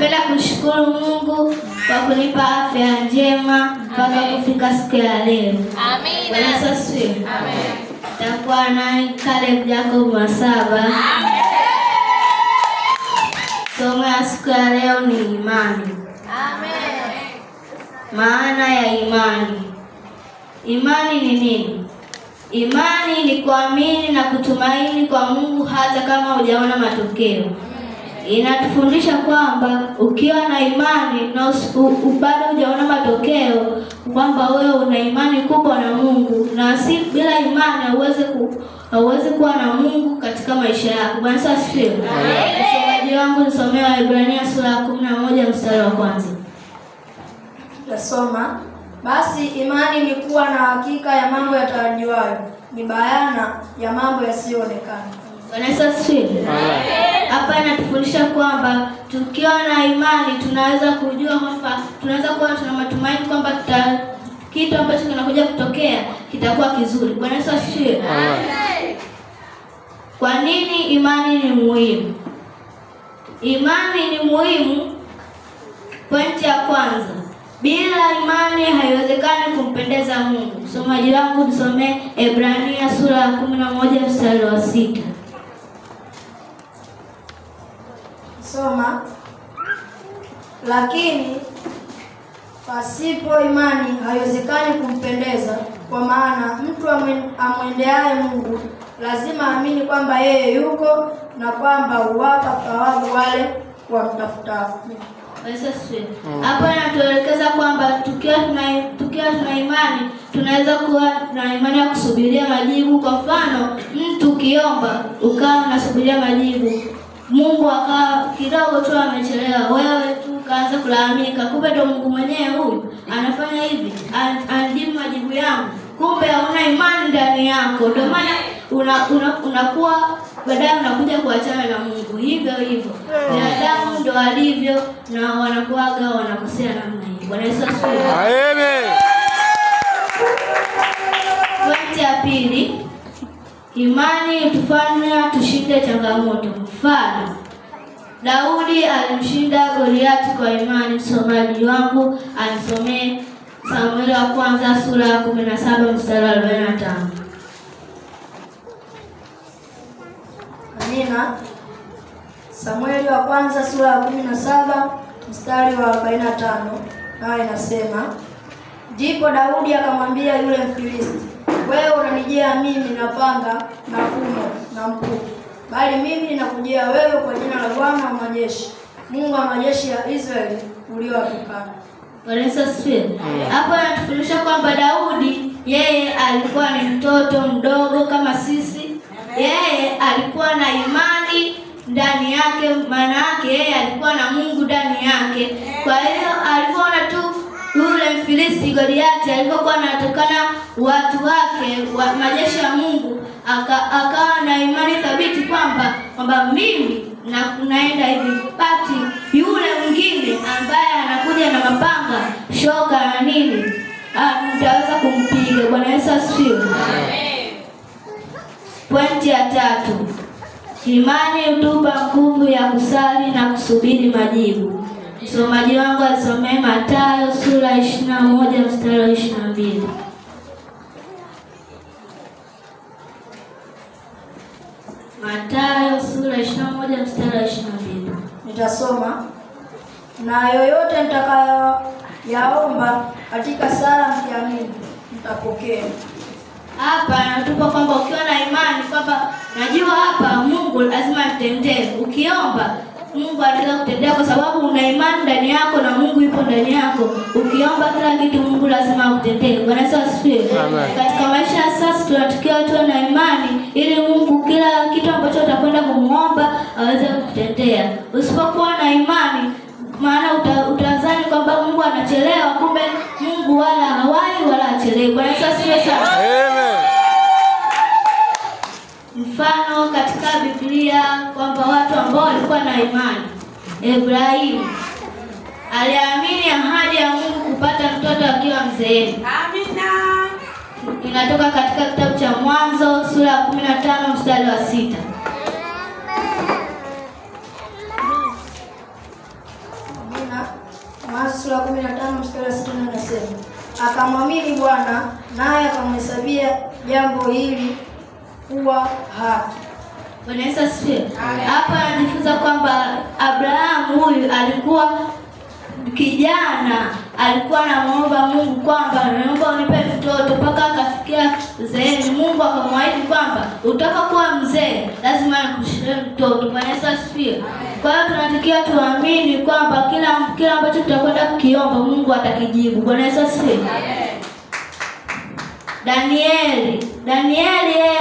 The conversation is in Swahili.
Napenda kumshukuru Mungu kwa kunipa afya njema mpaka kufika siku ya leo. Amina. Bwana Yesu asifiwe. Amen. Takuwa naye Caleb Jacob Masaba. Amen. Somo ya siku ya leo ni imani. Amen. Maana ya imani. Imani ni nini? Imani ni kuamini na kutumaini kwa Mungu hata kama hujaona matokeo. Inatufundisha kwamba ukiwa na imani na bado hujaona matokeo, kwamba wewe una imani kubwa na Mungu, na si bila imani hauwezi kuwa na Mungu katika maisha yako. Bwana Yesu asifiwe. Msomaji wangu nisomee Waebrania sura ya 11 mstari wa kwanza. Tasoma. Basi imani ni kuwa na hakika ya mambo yatarajiwayo, ni bayana ya mambo yasiyoonekana. Bwana Yesu asifiwe. Hapa inatufundisha kwamba tukiwa na imani tunaweza kujua kwamba tunaweza kuwa tuna matumaini kwamba kitu ambacho kinakuja kutokea kitakuwa kizuri. Bwana Yesu asifiwe. Kwa nini imani ni muhimu? Imani ni muhimu. Pointi ya kwanza, bila imani haiwezekani kumpendeza Mungu. Msomaji wangu nisomee Ebrania sura ya 11 mstari wa 6. Soma. Lakini pasipo imani haiwezekani kumpendeza, kwa maana mtu amwendeaye Mungu lazima aamini kwamba yeye yuko na kwamba huwapa thawabu wale wamtafutao. Hapa inatuelekeza kwamba tukiwa tuna imani tunaweza kuwa na imani ya kusubiria majibu. Kwa mfano, mtu ukiomba ukawa unasubiria majibu, Mungu akawa kidogo tu amechelewa, wewe tu ukaanza kulalamika, kumbe ndo Mungu mwenyewe huyu anafanya hivi, anajibu majibu yangu. Kumbe hauna imani ndani yako, ndio maana unakuwa baadaye unakuja kuachana na Mungu. Hivyo hivyo binadamu ndo alivyo, na wanakuaga wanakosea namna hiyo. Bwana Yesu asifiwe. Amen. Pointi ya pili, imani hutufanya tushinde changamoto. Mfano, Daudi alimshinda Goliati kwa imani. Msomaji wangu anisomee Samueli wa kwanza sura ya 17 mstari wa 45. Amina. Samueli wa kwanza sura ya 17 mstari wa 45, nayo inasema, ndipo Daudi akamwambia yule Mfilisti, wewe unanijia mimi na panga na fumo na mkuki, bali mimi ninakujia wewe kwa jina la Bwana wa majeshi, Mungu wa majeshi ya Israeli uliowatukana. Bwana Yesu asifiwe. Hapo anatufundisha kwamba Daudi yeye alikuwa ni mtoto mdogo kama sisi. Yeye alikuwa na imani ndani yake, maana yake yeye alikuwa na Mungu ndani yake. Kwa hiyo alipoona tu yule Mfilisti Goliati alipokuwa anatokana watu wake wa majeshi ya Mungu, akawa na imani thabiti kwamba mimi na naenda hivi, pati yule mwingine ambaye anakuja na mapanga, shoka na nini, nitaweza kumpiga. Bwana Yesu asifiwe. Amen. Pointi ya tatu, imani hutupa nguvu ya kusali na kusubiri majibu. Msomaji wangu asomee Mathayo sura 21 mstari wa 22. Mathayo sura 21 mstari wa 22. Nitasoma. Na yoyote mtakayoyaomba katika sala mkiamini, mtapokea. Hapa anatupa kwamba ukiwa na imani kwamba najua hapa Mungu lazima nitendee. Ukiomba Mungu anaweza kutendea kwa sababu una imani ndani yako na Mungu yupo ndani yako. Ukiomba kila kitu Mungu lazima akutendee. Bwana Yesu asifiwe. Katika maisha ya sasa tunatakiwa tuwe na imani ili Mungu kila kitu ambacho utakwenda kumuomba aweze kukutendea. Usipokuwa na imani, maana utazani kwamba Mungu anachelewa, kumbe Mungu wala hawai wala hachelewi. Bwana Yesu asifiwe sana. Amen. Mfano katika Biblia kwamba watu ambao walikuwa na imani, Ibrahimu aliamini ahadi ya Mungu kupata mtoto akiwa mzee. Amina. Inatoka katika kitabu cha Mwanzo sura ya 15 mstari wa 6. sura ya 15 mstari wa 6 inasema, akamwamini Bwana naye akamhesabia jambo hili kuwa haki. Bwana Yesu asifiwe. Hapa anajifunza kwamba Abrahamu huyu alikuwa kijana, alikuwa anamuomba Mungu kwamba naomba unipe mtoto mpaka akafikia uzeeni. Mungu akamwahidi kwamba utakapokuwa mzee lazima nikushike mtoto. Bwana Yesu asifiwe. Kwa hiyo tunatakiwa tuamini kwamba kila ambacho tutakwenda kukiomba Mungu atakijibu. Bwana Yesu asifiwe. Danieli yeye